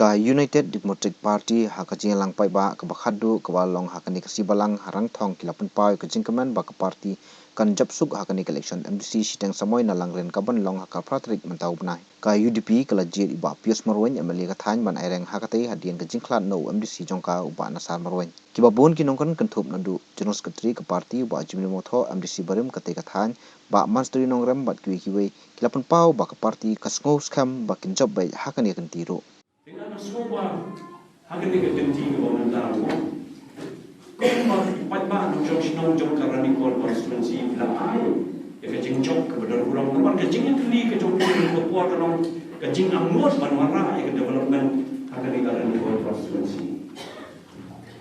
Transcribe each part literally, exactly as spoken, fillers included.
Ka United Democratic Party ha ka jingïalang paidbah kaba khatduh kaba long ha kane ka sngi Balang ha Rangthong ki la pynpaw ïa ka jingkmen ba ka party kan jop suk ha kane ka election M D C shiteng samoi na Langrin kaban long ha ka phra tarik mynta u bnai. Ka U D P ka la jied ïa u Bah Pius Marwein M L A ka thaiñ ban aireng ha katei hadien ka jingkhlad na u M D C jong ka u Bah Nasar Marwein. Kiba bun ki nongkren kynthup naduh General Secretary ka party u Bah Jimmy Mawthoh, M D C barim katei ka thaiñ, Bah Manstri Nongrem bad kiwei kiwei ki la pynpaw ba ka party ka sngew skhem ba kin jop beit ha kane ka kynti ruh. Te nga sngew ba ha kane ka kynti kaba mynta ruh, kumba paidbah nongshong shnong jong ka Ranikor constituency la ai ïa ka jingjop kaba don burom namar ka jingïatylli ka jong phi ka por ka long ka jingangnud ban wanrah ïa ka development ha kane ka Ranikor constituency.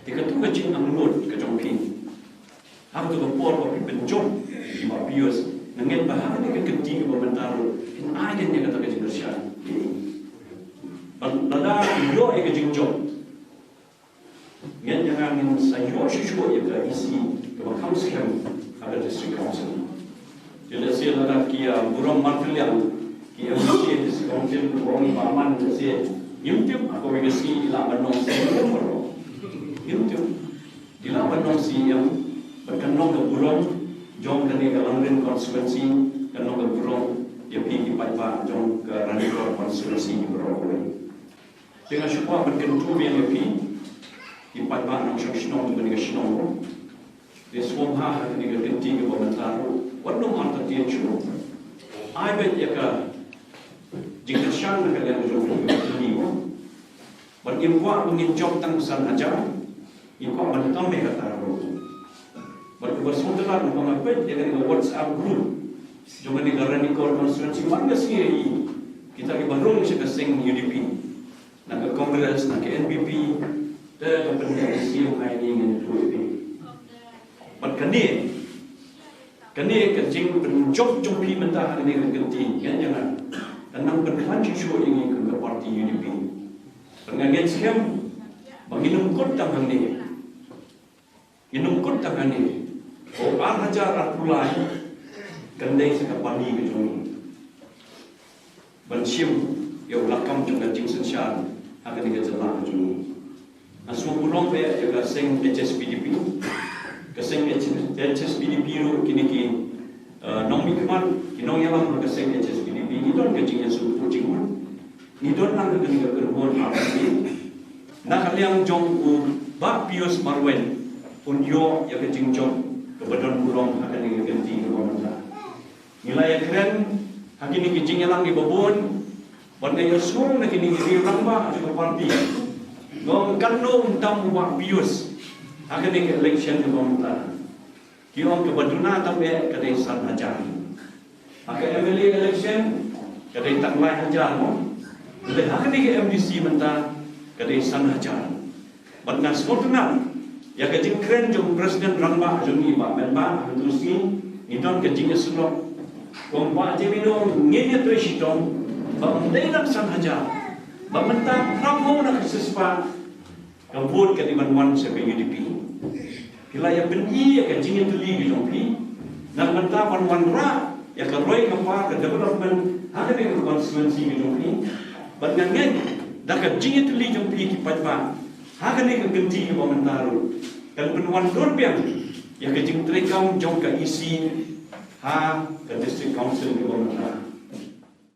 Te katu ka jingangnud ka jong phi ha katu ka por ba phi pynjop ïa u Bah Pius, nga ngeit ba ha kane ka kynti kaba mynta ruh phin ai kane kata ka jingkyrshan. Bad lada ïoh ïa ka jingjop, ngeit ïa nga ngin sa ïoh shuh shuh ïa ka E C kaba kham skhem ha ka District Council. Te lehse lada ki ïa burom markylliang ki M D C District Council, ki ong ba man lehse ngim tip ha kawei ka sngi ki lah ban long C E M baroh. Ngim tip. Ki lah ban long C E M bad kan long ka burom jong kane ka Langrin constituency, kan long ka burom ïa phi ki paidbah jong ka Ranikor constituency baroh kawei. Te nga shu kwah ban kyntu biang ïa phi ki paidbah nongshong shnong jong kane ka shnong ruh. Te sngewbha ha kane ka kynti kaba mynta ruh wat nym artatien shuh. Ai beit ïa ka jingkyrshan na ka liang jong phi. Bad ngim kwah ba ngin jop tang san hajar. Ngi kwah ban tam ïa kata ruh. Bad kaba sngewtynnat ba nga peit ïa kane ka WhatsApp group jong kane ka Ranikor constituency man ka sngi ïa kita kiba rung sha ka seng U D P, na ka Congress, na ka N P P, te ka pynlong ïa ka siem ha ïa ngi ngin ïathuh ïa phi. Bad kane, kane ka jingpynjop jong phi mynta ha kane ka kynti, ngeit ïa nga, kan nang pynkhlaiñ shuh shuh ïa ngi kum ka party U D P. Bad nga ngeit skhem ba ngin ym kut tang hangne. Ngin ym kut tang hangne. Ba u ar hajar arphew lai kan dei sa ka pali ka jong ngi ban shim ïa u lakam jong ka jingsynshar ha kane ka jylla ka jong ngi. Nga sngewburom ïa ka seng H S P D P, ka seng H S P D P ruh, kine ki, eh, nongmihkhmat, ki nongïalam ha ka seng H S P D P, ngi don ka jingïasngewthuh jingmut. Ngi don lang ka kane ka kyrhun ha kane. Na ka liang jong u Bah Pius Marwein un ïoh ïa ka jingjop kaba don burom ha kane ka kynti kaba mynta. Ngi la ïakren ha kine ki jingïalang kiba bun bad nga ïohsngew na kine ki riew rangbah jong ka party. Nga ong katno un tam u Bah Pius ha kane ka election kaba mynta. Ki ong kaba duna tam eh ka dei san hajar. Ha ka M L A election ka dei tang lai hajar mo. Lada ha kane ka M D C mynta ka dei san hajar. Bad nga sngewtynnat ïa ka jingkren jong u President Rangbah jong ngi Bah Metbah ha katu ka sngi, ngi don ka jingïasyllok. Ong Bah Jemino ngin ïatrei shitom ba ym dei tang san hajar. Ba mynta phra phew na ka shispah ka vote ka dei ban wan sha ka U D P. Phi la ïa pyni ïa ka jingïatylli ka jong phi. Nang mynta ban wanrah ïa ka roi ka par ka development ha kane ka constituency ka jong phi. Bad nga ngeit da ka jingïatylli jong phi ki paidbah ha kane ka kynti kaba mynta ruh kan pynwandur biang ïa ka jingtreikam jong ka E C ha ka District Council kaba mynta.